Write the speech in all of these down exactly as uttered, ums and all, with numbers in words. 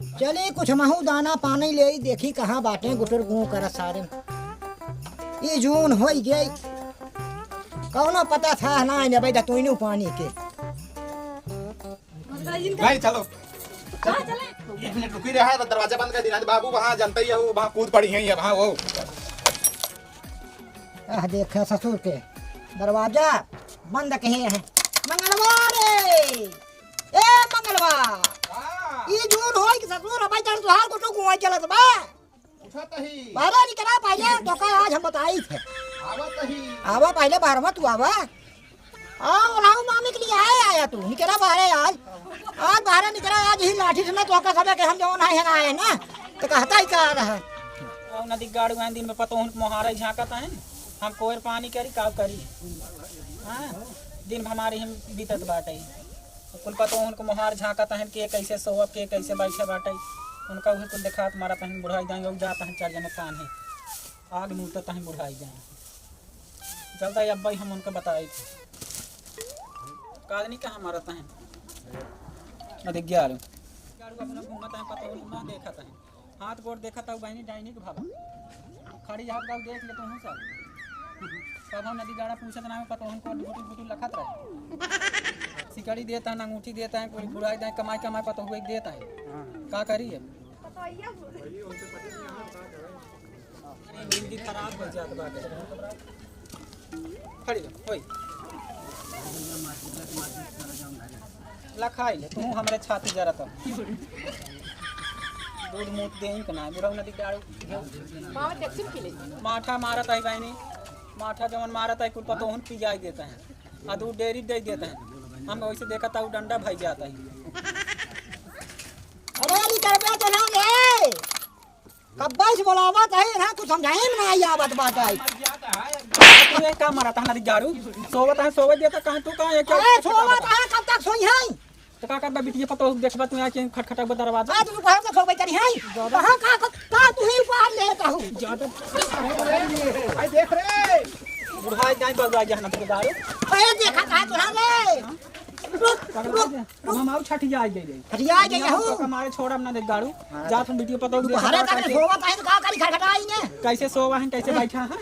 चली कुछ महू दाना पानी लेई, देखी कहाँ बाटे गुटुर गूँ करत सारे। ई जून होई गई, कौनो पता था ना, ने बैठा तू इन्हें पानी के। भाई, चलो। हाँ, चले। एक मिनट रुकी रहा, दरवाजा बंद कर देना। बाबू वहाँ जानते ही हो, वहाँ कूद पड़ी हैं, वहाँ वो। आह, देख ससुर के दरवाजा बंद कहे हैं। मंगलवा रे, ए मंगलवा, हाँ। ई जून होई कि ससुर, भाई जान तुहार को तो गुआ चलत बा। उठत ही। बाहर निकरा पहिले, तोका आज हम बताई थे। आवत ही। आवा पहिले बाहर में तू आवा। आओ, राहु मामी के लिए आए, आया तू। निकरा बाहर आज। आज बाहर निकरा, आज ही लाठी से ना तोका सबे के हम जौन आए हैं ना आए ना। तो कहता ही का रहा। और नदी गाड़ू हैं दिन में पतोहन के मोहारा झांकत हैं। हम कोयर पानी करी, का करी। हाँ, दिन भर हमारी हम बीतत बाटे। कुल पतोहन के मोहार झांकत हैं कि कैसे सोवब, के कैसे बैठे बाटे। उनका उहे कुल देखात मारत हैं, बुढ़ाई जाएंगे, उ जात हैं चल जाने तान है। आग नूतत हैं बुढ़ाई जाए। जल्द ही अब्बा ही हम उनका बताई थे। कादनी कहाँ मारत हैं? अरे ग्यारह। ग्यारह अपना घूमत हैं, पतोहन ना देखत हैं। हाथ गोड़ देखत हूँ बहनी डाइनी के भावा। खड़ी हाथ गाल देख ले तू सब। सब हम नदी गाड़ा पूछत ना पतोहन को गुटुल गुटुल लखत रहे। सिकड़ी देता है, अंगूठी देता है, पूरी बुढ़ाई देता है, कमाई कमाई पतोहुए के देता है। का करी अब? अरे जिंदगी खराब हो जात बाटे। खड़ी रह, होई। लखाई ले, तू हमरे छाती जरत हो। दूध मूत देई के ना, बुढ़ऊ नदी के आड़ू। माठा मारत है बहनी, माठा जवन मारत है, कुल पतोहन पियाई देता है। आ दूध डेरी दे देता है। हम वैसे देखत है, उ डंडा भाई जाता है। अरे, निकल बे, तो ना ले। कब्बा से बोलावत है ना, कुछ समझाई में ना आई आवत बात आई। तू एक काम मारत है ना, गाड़ू। सोवत है, सोवे देता, कहाँ तू, कहाँ है, क्या अरे, सोवत है, कब तक सोई है? तो का करबा बिटिया पतोह देखबा तू यहाँ के खटखटा बा दरवाजा। आज तू बाहर से सोवे करी है। कहाँ का, का, का तू ही बाहर लेता हूँ? ज्यादा। भाई देख रे। बुढ़ा जाए, बउआ जाए ना, तो गाड़ू। अरे, देखा का तू ना ले। रुक, रुक। हम आऊ छठिया आ गए रे। छठिया आ गए हो। तो हमारे छोड़, हम ना देख गाड़ू। हाँ। जा तुम बिटिया पतोह तू देखा बाहर का का करके। सोवा काहे, का करी खटखटाई ने? कैसे सोवा है, कैसे बैठा है?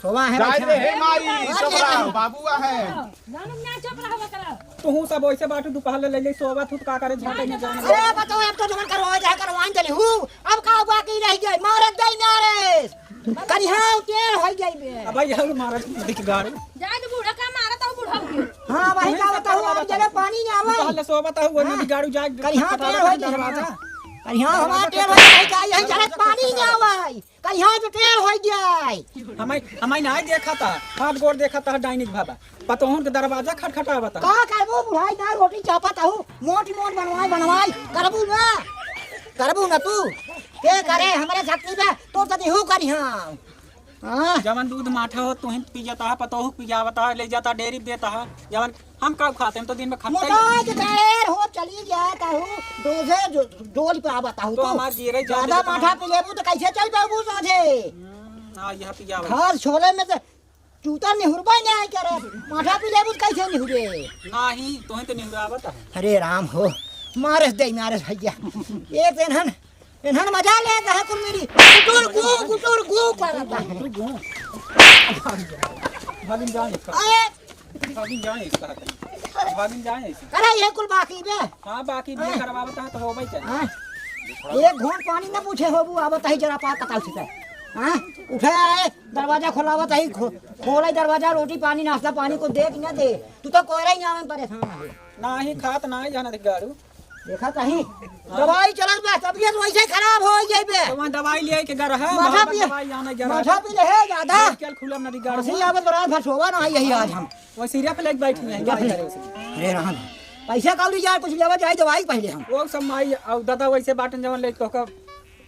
सोवा है, जाए बैठा रे, है। हे माई, अरे, चुप रहो, बाबू है। जानो ना, चुप रहो, बकरा। तू सब वैसे बाटू, दोपहर ले, ले, ले सोवा तू, तो का करे, झाटे में जाने। ए, बताओ, अब तो जवन करवा जाए, करवान चली हूँ। अब का बाकी रह गए? मारे दे, मारे। करिहाव टेढ़ होइ जाइबे। अब भाई, हम मारा दिख गाड़ू। जाए तो बूढ़ा का मारा तो बूढ़ा हो गया। हाँ, वही का बताऊँ, अब जले पानी ना आवे। पहले सो बताऊँ, वो हाँ। नदी गाड़ू जाए, करिहाव टेढ़ होइ जाइबे। दरवाजा। करिहाव हमार टेढ़ होइ जाए, यही जले पानी ना आवे। करिहाव तो टेढ़ होइ जाए। हमाई, हमाई ना देखा था, हाथ गोड़ देखा था, डाइनिक भाबा। पतोहन के दरवाजा खटखटावत है। का करबू बुढ़ाई ना, रोटी चापत हूँ, मोटी मोट बनवाई बनवाई, करबू ना, करबू ना तू, के करे हमरे शक्ति बा, तो तनी हूँ करिहाव। हाँ। जवन दूध माठा हो, तुहिन पियता है, पतोहू पियावता है, ले जाता डेरी देता है, जवन हम का खाते, हम तो दिन में खपते ही मोटा नहीं। के ढेर हो, चली जाता हूँ, डोजे जो, डोल पे आवता हूँ तो तू। हमार जीरे ज्यादा जाते माठा तो पी लेबू तो कैसे चल पाबू साझे? हम्म, हाँ, यह पियावता। घर छोले में से तू तो निहुरबे नहीं करे, माठा पी लेबू त कैसे निहुरे? नाही, तोहे तो निहुरावत है। अरे राम हो, मारस दे, मारस भैया। ये तो इन्हन, इन्हन मजा लेत है कुल मेरी। गुटुर गु, गुटुर गु करत है। भागिन जाए इसका। अरे! भागिन जाए इसका। भागिन जाए इसका। अरे ये कुल बाकी बे। हाँ, बाकी भी हाँ। करवावत है तो हो भाई चल। हाँ। एक घूंट पानी न पूछे होबू, आवत ही जरा पार कताल से। हाँ? उठे आए। दरवाजा खोलावत ही, खो-, खोले दरवाजा, रोटी पानी, नाश्ता पानी को दे कि ना दे? तू तो कोयरा ही ना में परेशान है। नाही खात नाही जाना देख गाड़ू। देखा कहीं? हाँ। दवाई चलत बा, तबियत वैसे खराब हो जाई बे। तो वहाँ दवाई ले के घर है, माठा वहाँ पी, दवाई आने घर है। माठा पी ले है ज्यादा। कल खुला नदी गाड़ू। हंसी आवत बा, रात भर सोवा ना है यही आज हम। वो सिरिया पे लेके बैठी हैं, क्या करे उसे? अरे राम। पैसा कौड़ी जाए, कुछ लेवा जाए दवाई पहले हम। वो सब माई और दादा वैसे बाटन जवन लेके तो का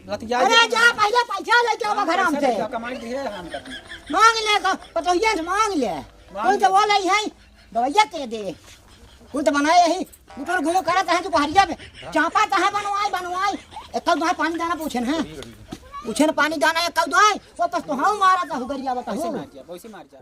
लतिया अरे दे। जा, पहले पैसा लेके आवा घर पैसा से। लेके आ, कमाई दिए हम करते। मांग ले, का, पतोहिया से मांग ले। मांग कोई ले। तो वो नहीं है, दवाइया के दे। कुल तो बनाए यही, ऊपर घूमो करत है दोपहरिया में। चापा तो है बनवाई, बनवाई। एक कल दुआई पानी दाना पूछे ना। पूछे ना पानी दाना एक कल दुआई, वापस तो हम मारा था, हुगरिया बताओ। वैसे मार जा, वैसे मार जा।